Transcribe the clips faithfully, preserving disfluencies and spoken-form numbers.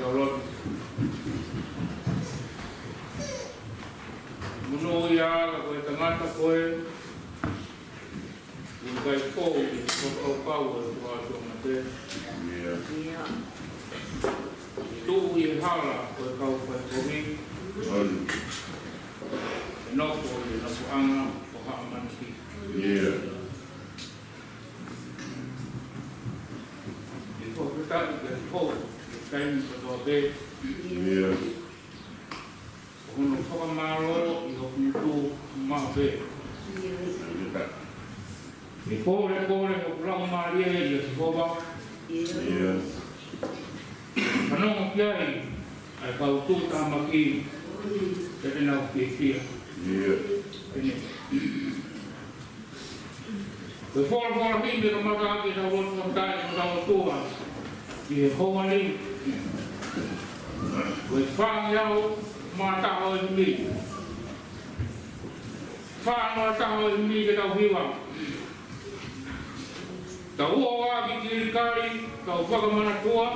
Tau lotu. Monūʻia ka ko e tangata ko ē ʻoku ʻikai fou ʻi he fakakaukau ʻo e fuakava mate. ʻIo. ʻIo. ʻE tuʻu ʻi he hala ko e kau faikovi. ʻIo. ʻE nofo ʻi he nofoʻanga ʻo haʻa manaki. ʻIo. ʻE fakafetaʻi kia Sihova ʻi he taimi kotoa pē. ʻIo. Ko hono fakamālō ʻi hoku ngutu maʻu pē. ʻE polepole hoku laumālie ʻia Sihova. ʻIo. Fanongo ki ai ʻa e kau tuʻutāmaki, pea te nau fiefia. ʻIo. ʻEne. Ko e folofola himi ʻe kamata ʻaki ʻetau lotu fakataha mo hotau ʻOtua ʻi he houa ni. Ko e fāngeau mā taha ʻo e himi. Fā noa taha ʻo e himi ke tau hiva. Tau ō ā ki Kilikali, tau fakamanatua.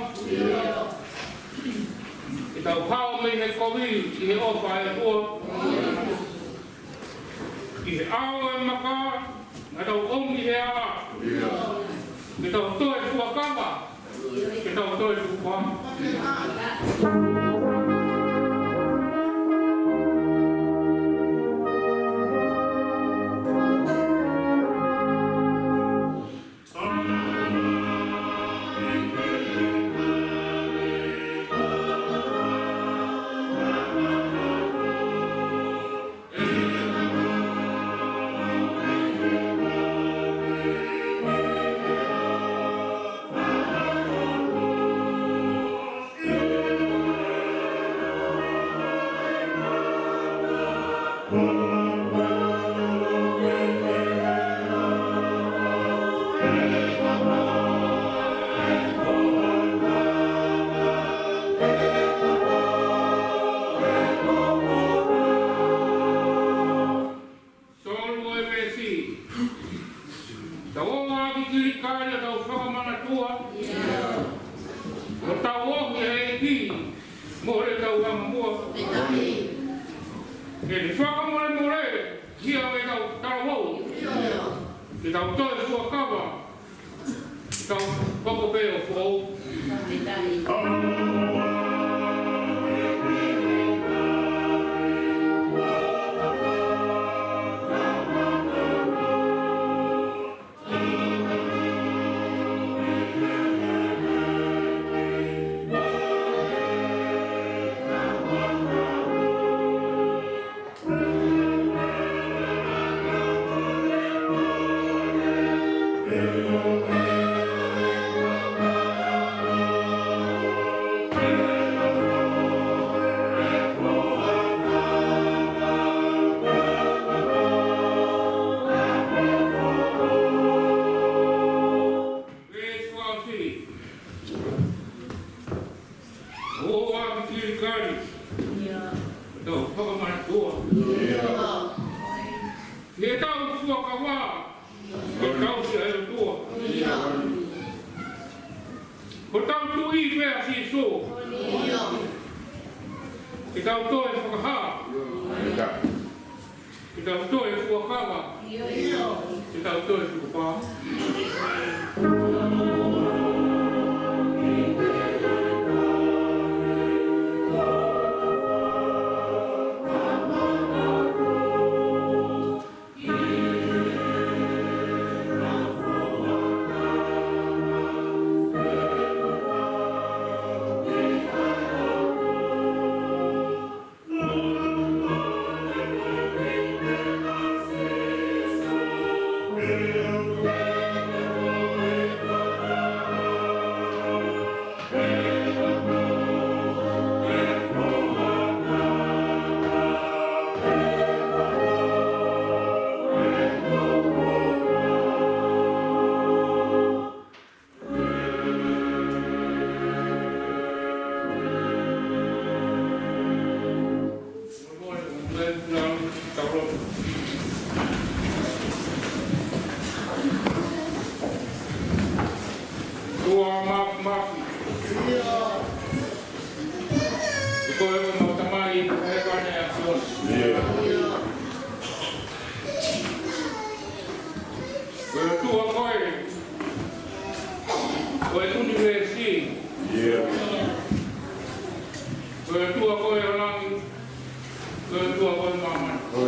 Ke tau hao mei he kovi ʻi he ʻofa ʻa e ʻOtua. ʻI he ʻao ʻo e maka, naʻa tau ʻomi he ʻā. Ke tau toe fuakava, ke tau toe tukupā. Solo e veesi. Tau ō ā ki Kilikali ʻo tau fakamanatua. ʻO tau ʻomi he ʻEiki, mole ʻetau angamua. Ke ne fakamolemole hia ʻo ʻetau talavou. Ke tau toe fuakava. Tau hoko pē ʻo foʻou. ʻO ʻomi ki Kilikali. ʻIo. Tau fakamanatua. ʻIo. Ke tau fuakava. Ke tau sia e ʻOtua. ʻIo. Ko hotau Tuʻi pē ʻa Sīsū. ʻIo. Ke tau toe fakahā. ʻIo. Ke tau toe fuakava. ʻIo, ʻio. Ke tau toe tukupā. Tua mafimafi. Ko e ʻOtua Tamai ʻi hēvani ʻa e ʻAfiona. Ko e ʻOtua koe ʻo e ʻunivēsi. Ko e ʻOtua koe ʻo langi. Ko e ʻOtua koe ʻo māmani. Ko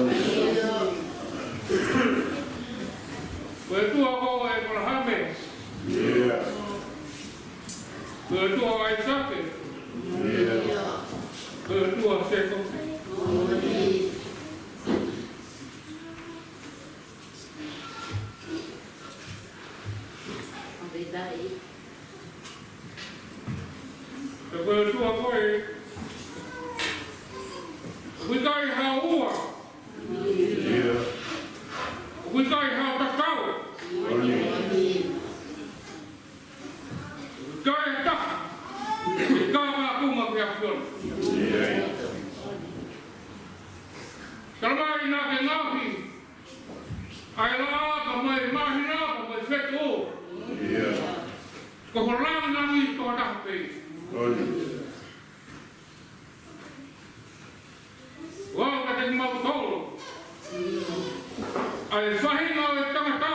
e ʻOtua koe ʻo ʻĒpalahame. Ko e ʻOtua ʻo ʻAisake. Ko e ʻOtua ʻo Sēkope. Ko e ʻOtua koe ʻoku ʻikai ha ua. ʻOku ʻikai ha tatau. ʻIkai ha taha ʻe kau ʻi he ʻAfiona. Talamai naʻa ke ngaohi ʻa e laʻā pea mo e māhina pea mo e fetuʻu. Ko ho langilangi tokotaha pē. ʻOku ʻiate kimautolu ʻa e faʻahinga ʻo e tangata.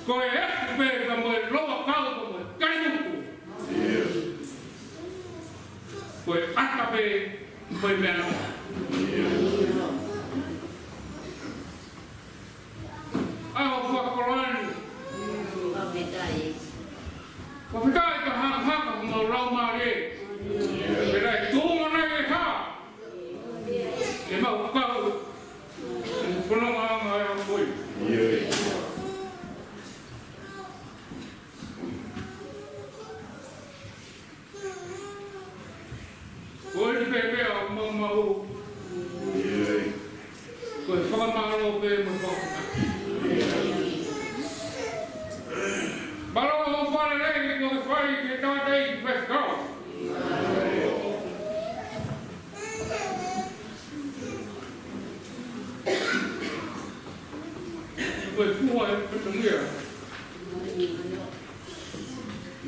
Ko e efu pē pea mo e loʻakau pea mo e kalimutu. Ko e ʻata pē mo e meʻa. ʻA e fakakoloa ni. Fakafetaʻi. Fakafetaʻi ka hakahaka homau laumālie. Pea ʻi he tuʻunga nai ʻe hā ʻemau kau ʻi he fonongaʻanga ʻo e ʻaho ko eni. Ko eni pē meʻa ʻoku mau maʻu. Ko e fakamālō pē mo e fakafetaʻi. Mālō hoʻo fakalelei kuo ke fai ki he tangataʻeiki faifekau. Ko e fua e fatongia.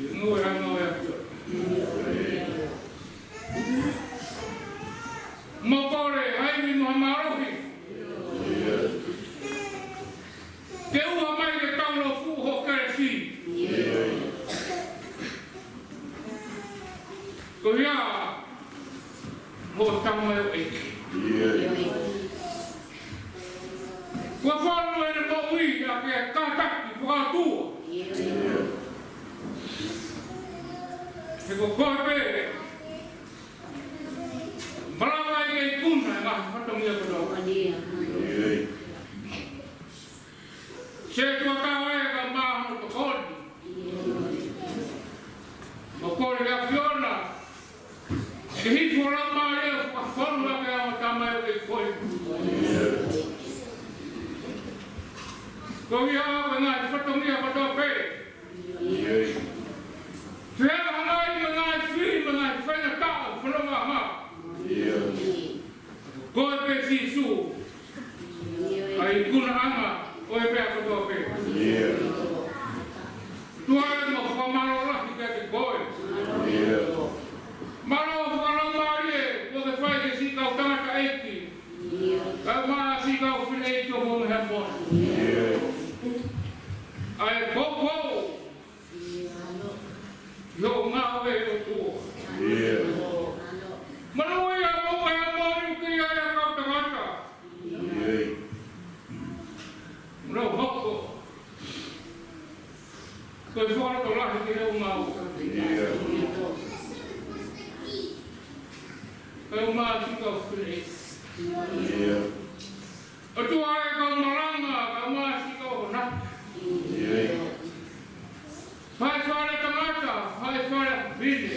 ʻI he ngāue ʻa e ʻAfiona. Mo kole ha ivi mo ha mālohi. Ke ʻuha mai ke tau lōfuʻu hoʻo kelesi. Ko ia hoʻo tamaioʻeiki. Kuo fonu ʻene moʻui ʻaki e kātaki fakaʻotua. He ko koe pē malava ai ke ikuna e ngaahi fatongia kotoa. Setuata ē ka maʻu hono tokoni. Mo kole ʻAfiona ke hifo ho Laumālie ʻo fakafonu ʻaki ʻa e tamaioʻeiki ko eni. Ko ia ʻa e ngaahi fatongia kotoa pē. Fehangahangai mo e ngaahi fili mo e ngaahi faingataʻa ʻo e fonongaʻanga. Ko e pē Sīsū ʻa e ikunaʻanga ʻo e meʻa kotoa pē. ʻOtua ē, mau fakamālō lahi kiate koe. Mālō fakalaumālie kuo ke fai ki he siʻi kau tangataʻeiki. Kae ʻumaʻā siʻi kau fineʻeiki ʻo Moʻunga Heamoni. ʻA e poupou ʻi hoʻo ngāue ʻOtua. Manuia Moʻunga Heamoni ʻoku ʻi ai ʻa e kau tangata. Nau hoko ko e fakalotolahi ki heʻenau ngāue. Kae ʻumaʻā siʻi kau fineʻeiki. ʻOtua ē, kau malanga, kae ʻumaʻā siʻi kau honaki. Faifale tangata, faifale fefine.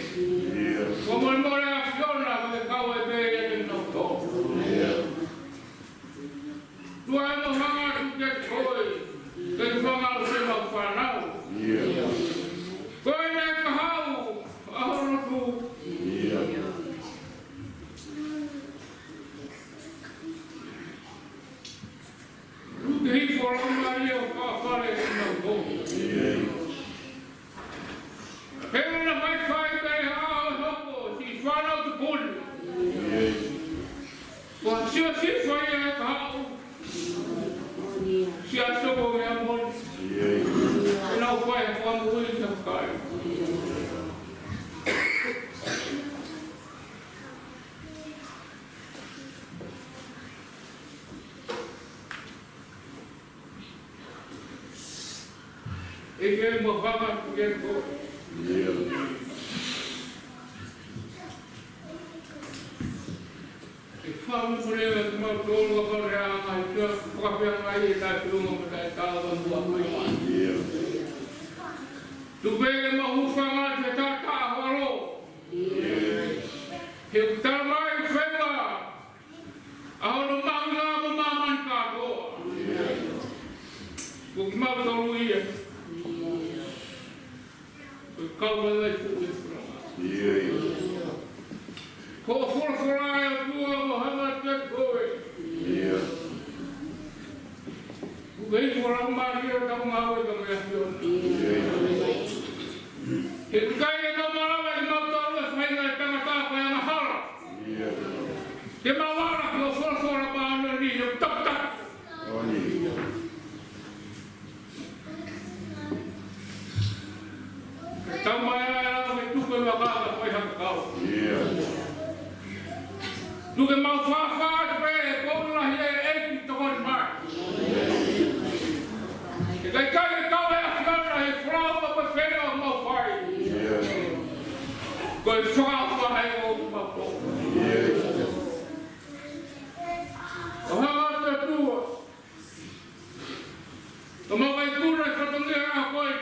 Ko e molemole ʻAfiona, ko e kau ai pē ʻiate kinautolu. ʻOtua ē, mau hanga atu kiate koe, ke ke fakaʻosi ʻemau fānau. Ko eni e kahaʻu ʻa ho lotu. Tuku ke hifo ho Laumālie ʻo fakafale kinautolu. He ʻoku na faifai pē ʻEiki, mau hanga atu kiate koe. ʻIo. ʻE fakamolemole atu kimautolu ʻa e kau lea ʻa e ʻAfiona, fakafeangai ʻetau ʻilo mo ʻetau tala mo e ʻilo. ʻIo. Tuku pē ke mau hūfanga ʻi he taʻataʻa ho ʻAlo. ʻIo. He ʻoku tala mai ʻoku feinga ʻa hono mahuʻinga mo māmani kātoa. Ko kimautolu ia. Ko e kau mai ai ko e folofola. ʻIo, ʻio. Ko e folofola ʻa e ʻOtua ʻoku hanga atu kiate koe. ʻIo. Ko e folofola mai ʻi hotau ngāue ka mea fio. ʻIo, ʻio. He ʻikai ke mau malava ʻe kimautolu ʻa e faʻahinga ʻo e tangata ko e angahala. ʻIo. Ke mau ala ki hoʻo folofola māʻoniʻoni ʻoku takitaha. ʻIo. Tau mai ʻa e lau ke tuku e vaka ka fai ha kau. ʻIo. Tuku ke mau fāfā atu pē he poupou lahi ʻa e ʻEiki tokoni mai. ʻE ʻikai ke kau ʻa e ʻAfiona he folau mo e feinga ʻoku mau fai. ʻIo. Ko e fakaʻofa ʻoku mau fai. ʻIo. ʻO hanga atu ʻOtua. Ka mau kai kura e fatongia ʻa koe.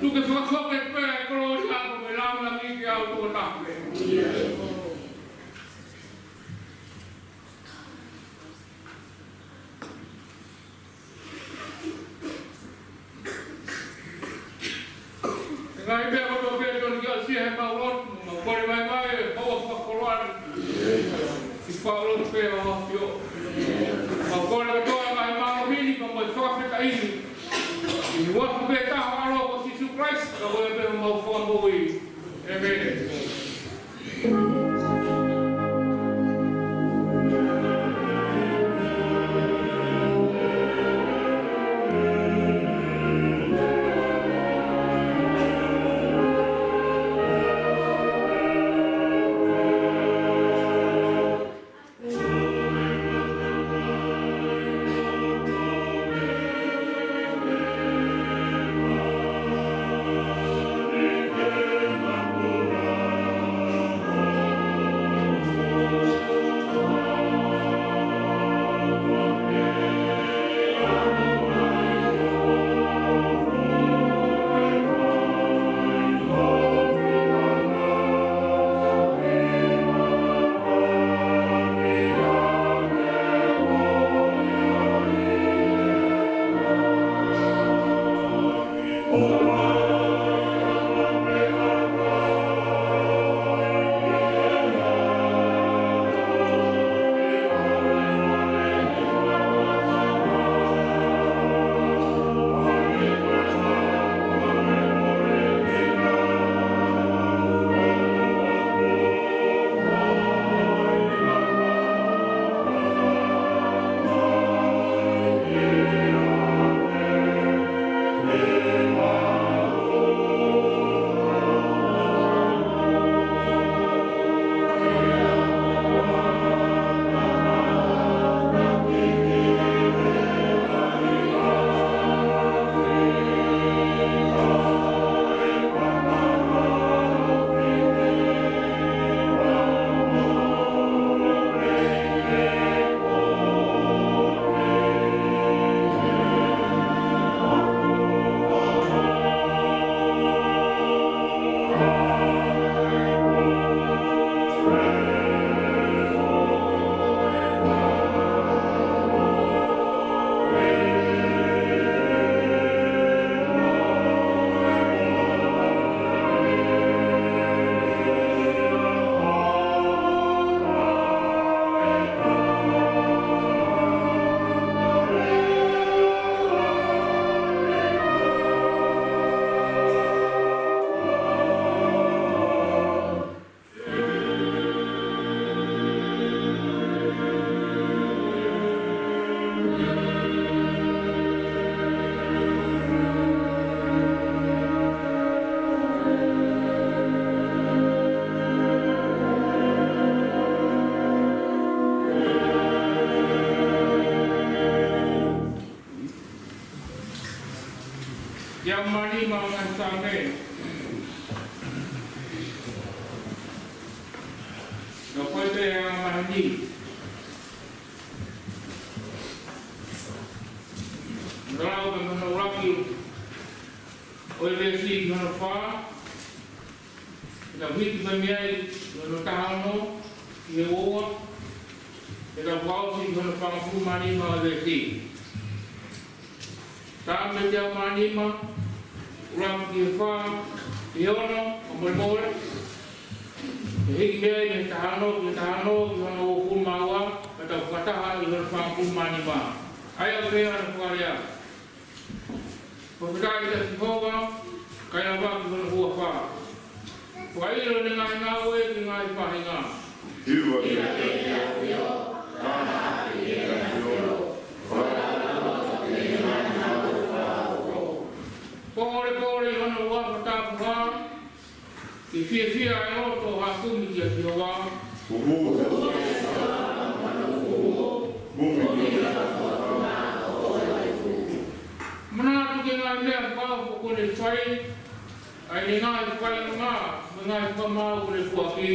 Tuku ke fakafoki pē ʻa e kolōlia mo e lāngilangi kiate koe kotoa pē. Ngaahi meʻa kotoa pē ʻoku tonu ke ʻosi he mau lotu, mau kole mai mai, e mau fakakoloa ni. ʻI he fakalotolahi pē ʻa e ʻAfiona. Mau kole kotoa ngaahi mālohi ni, pea mo e fakafetaʻi ni. ʻI he huafa pē taha ʻo ho ʻAlo ko Sīsū Kalaisi, ka ko ia pē homau Fakamoʻui. ʻĒmeni. Ni. Naʻa lau pē mei hono ʻuluaki ʻo e veesi ki hono fā. Pea hiki mai mei ai ki hono taha ono ki he ua ua. Pea fakaʻosi ki hono fāngofulu mā nima ʻo e veesi. Saame teau mā nima, ʻuluaki ki he fā, ki he ono, ʻo molemole. Pea hiki mei ai mei he taha ono, ki he taha ono, ki hono uofulu mā ua, pea tau fakataha ʻi hono fāngofulu mā nima. ʻA ia ʻoku pehē hono fakalea. Fakafetaʻi kia Sihova, kae lava ki hono huafa. Fakaʻilo ʻene ngaahi ngāue ki he ngaahi faʻahinga. Hiva ki he ʻAfio, tānaki ki he ʻAfio, fakalaulauloto ki he ngaahi ngāue fakaofo. Pōlepole ʻi hono huafa tapuhā, ke fiefia ʻa e loto ʻoku kumi kia Sihova. Kupu. Kumi. Manatu ki he ngaahi meʻa fakaofo kuo ne fai, ʻa ʻene ngaahi fakaʻilonga, mo e ngaahi fakamaau kuo ne foaki.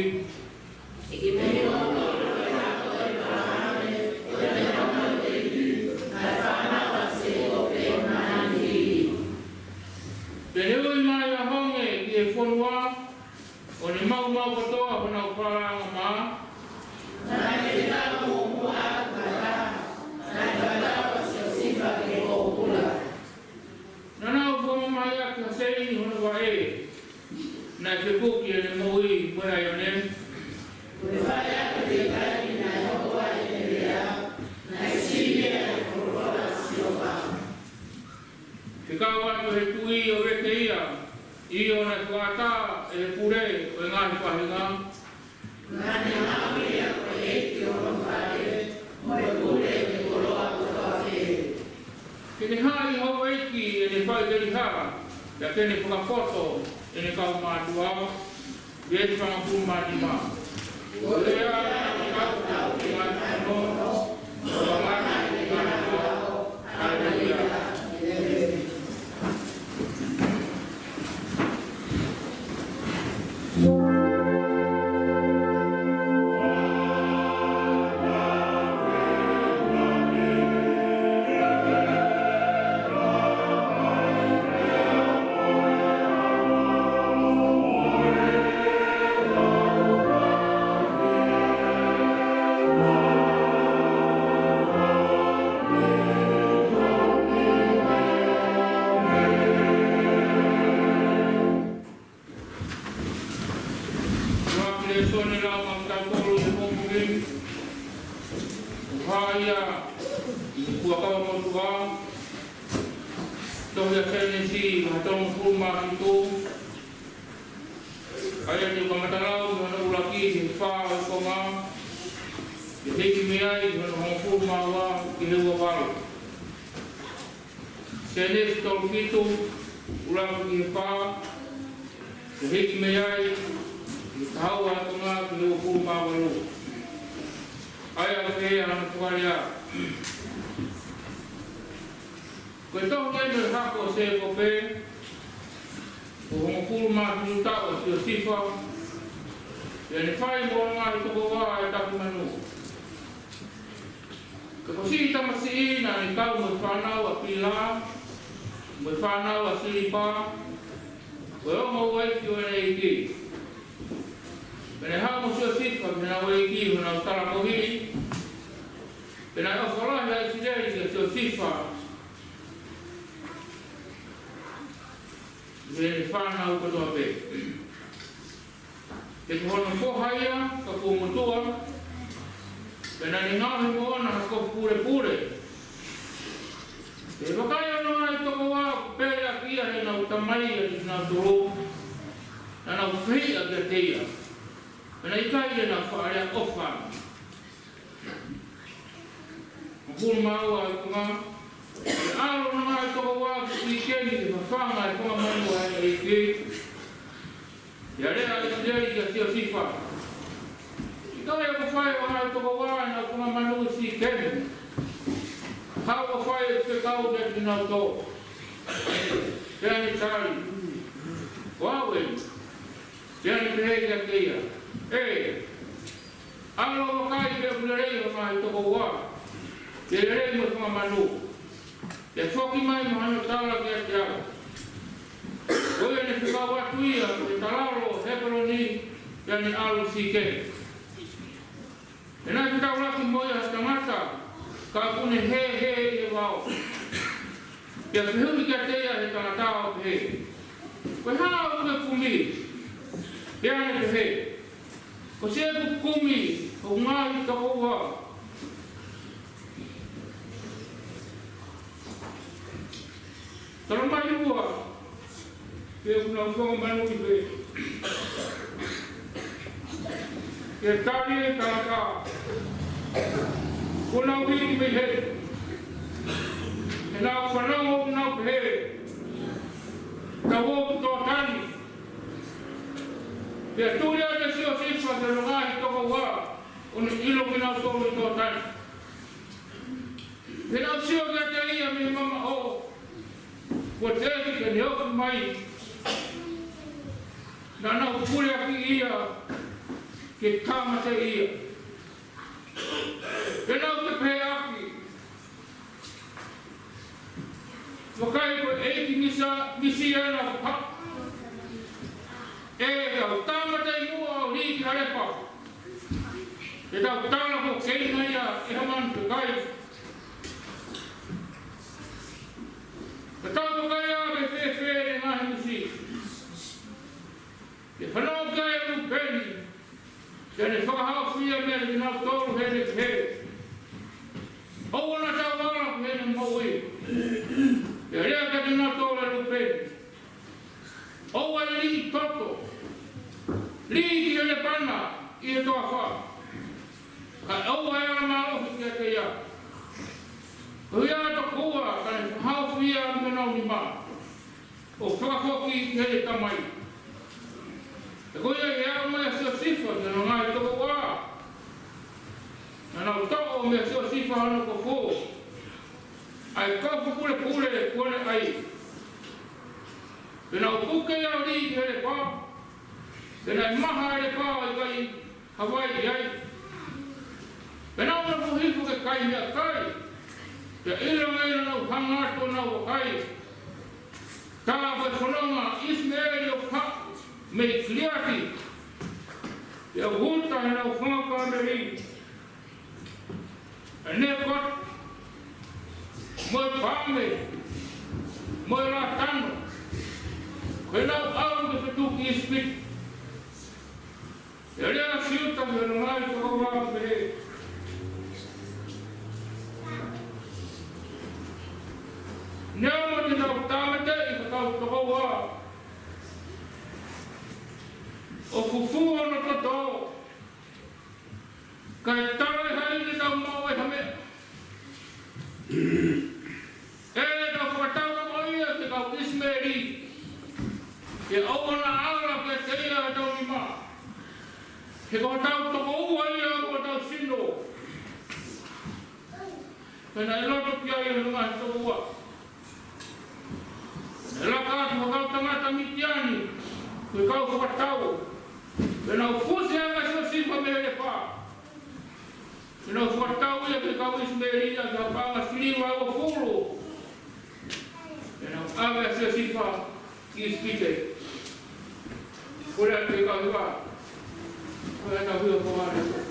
Pea ne ui mai ʻa Honge ki he fonua, ʻo ne maumau kotoa honau falala angamā. Naʻe fekau muʻomuʻa ʻa Kata, naʻe fekau ʻa Siosifa ki he pōpula. Naʻa nau fakamamahiʻaki ʻa Seini hono vaʻe, naʻe fekuki ʻene moʻui mo e ʻaione. Ko e fale ʻa Kilitai naʻe hoko ai ʻene lea, naʻe sivi ʻa e folofola ʻa Sihova. Fekau atu ʻe he tuʻi ʻo vete ia, ʻio naʻe fakaʻatā ʻe he pule ʻo e ngaahi faʻahinga. Naʻa ne maʻu ia ko e ʻeiki ʻo hono fale, mo e pule ʻo e koloa kotoa pē. Ke ne haʻi houʻeiki ʻene faʻiteliha, pea ke ne fakapoto ʻene kau mātuʻa. Veesi fāngofulu mā nima. Ko ia naʻa ne kau ki he ngaahi fanongo, mo e ngaahi fanongo. Haleluia. Ua ki he lēsoni lau maʻa kitautolu ʻi he pongipongi ni, ʻoku hā ia ʻi he Fuakava Motuʻa, tohi ʻa Sēnesi, vahe tolungofulu mā fitu, ʻa ia te u kamata lau mei hono ʻuluaki ki he fā ʻo e konga, pea hiki mei ai ki hono hongofulu mā ua ki he ua valu. Sēnesi tolu fitu, ʻuluaki ki he fā, pea hiki mei ai ki he taha ua ʻo e konga ki he uofulu mā valu. ʻA ia ʻoku pehē hono fakalea. Ko e tohi eni ʻo e hako ʻo Sēkope, ʻoku hongofulu mā fitu taʻu ʻa Siosifa, pea ne fai mo hono ngaahi tokoua ʻa e taki manu. Ka ko siʻi tamasiʻi naʻa ne kau mo e fānau ʻa Pila, mo e fānau ʻa Silipa, ko e ongo uaifi ʻo ʻene ʻeiki. Pea ne haʻu mo Siosifa ki heʻenau ʻeiki ʻi honau talakohiʻi, pea naʻe ʻofa lahi ʻa ʻIsileli kia Siosifa, mo ʻene fānau kotoa pē. He ko hono foha ia, ka kuo motuʻa, pea naʻa ne ngaohi moʻona ha kofu pulepule. Pea vakai, ʻa hono ngaahi tokoua ʻoku peleʻaki ia heʻenau tamai ʻiate kinautolu, naʻa nau fehiʻa kiate ia, pea naʻe ʻikai te nau faʻa lea ʻofa. Hongofulu mā ua ʻo e konga. Pea ʻalu hono ngaahi tokoua ki Sikemi ke fafanga e konga manu ʻa ʻene ʻeiki, pea lea ʻa ʻIsileli kia Siosifa, ʻIkai ʻoku fai ʻe hoʻo ngaahi tokoua ʻenau konga manu ʻi Sikemi? Haʻu ʻo fai ʻeku fekau kiate kinautolu. Pea ne tali, Ko au eni. Pea ne pehē kiate ia, ʻE, ʻAlu ʻo vakai pe ʻoku lelei hono ngaahi tokoua, pe lelei mo e fanga manu. Pea foki mai mo hano tala kiate au. Ko ia ne fekau atu ia, ko e talalo ʻo Hepeloni, pea ne ʻalu ʻo Sikemi. Pea naʻe fetaulaki mo ia ha tangata, ka ʻoku ne hēhē ʻi he vao. Pea fehuʻi kiate ia ʻe he tangata ʻo pehē, Ko e hā hoʻo kumi? Pea ne pehē, Ko siʻeku kumi hoku ngaahi tokoua. Talamai ʻe he ua, pe ʻoku nau fanga manu ʻi fē? Pea tali ʻe he tangata, Kuo nau hiki mei heni. He naʻa ku fanongo ʻoku nau pehē, Tau ō ki Tōtani. Pea tuli atu ʻa Siosifa ki hono ngaahi tokoua, ʻo ne ʻilo kinautolu ʻi Tōtani. Pea naʻa nau sio kiate ia mei mamaʻo, kuo teʻeki ke ne ofi mai. Naʻa nau puleʻi ia ke tāmateʻi ia. Pea naʻa nau pehēʻaki, Vakai, ko e ʻeiki misi, misi ena ha. ʻE tau tāmateʻi muʻa ʻo lī ki Halepa. ʻE tau tala ko Keina ia ʻe ha manu pe ʻikai. Ka tau vakai ā pe fēfē ʻene ngaahi misi. Pea fanongo ki ai ʻa Lūpeni, pea ne fakahaofi ia meiate kinautolu, heʻene pehē, ʻOua naʻa tau ala ki heʻene moʻui. Pea lea kiate kinautolu ʻa Lūpeni, ʻOua ʻe lī ʻi toto, lī ki he lepana ʻi he toafa, kae ʻoua ʻe ala mālohi kiate ia. Ko ia ʻa e tokoua, ka ne fakahaofi ia mei honau nima, ʻo fakafoki ki heʻene tamai. Pea ko ia ʻi he aʻu mai ʻa Siosifa ki hono ngaahi tokoua, naʻa nau toʻo meia Siosifa hono kofu, ʻa e kofu pulepule kuo ne ʻai. Pea nau puke ia ʻo lī ki Halepa, pea naʻe maha ʻa Halepa ʻo ʻikai ha vai ʻi ai. Pea nau nofo hifo ke kai meʻakai. Pea ʻiloange naʻa nau hanga atu ʻo nau vakai, tā ko e fononga ʻa ʻIsimeeli ʻoku haʻu mei Kiliati. Pea uta ʻenau fanga kāmeli, ʻa e nekote, mo e paame, mo e lātano, ko ʻenau ʻalu ke fetuku ki ʻIsipite. Pea lea ʻa Siuta ki hono ngaahi tokoua ʻo pehē, Neongo te tau tāmateʻi hotau tokoua ʻo fufū hono toto, kae taʻe ʻi ai haʻane maʻu ʻe ha meʻa. ʻE tau fakatau ko ia ki he kau ʻIsimeeli, ke ʻoua naʻa ala kiate ia ʻa hotau nima. He ko hotau tokoua ia, ko hotau sino. Pea naʻe loto ki ai ʻa hono ngaahi tokoua. Naʻe laka atu ha kau tangata Mitiani, ko e kau fakatau. Pea nau fusi ange ʻa Siosifa mei Halepa. Pea nau fakatau ia ki he kau ʻIsimeeli ʻaki ha paʻanga siliva ʻe uofulu. Pea nau ʻave ʻa Siosifa ki ʻIsipite. Kole atu e kau hiva. Kole atu e kau hiva.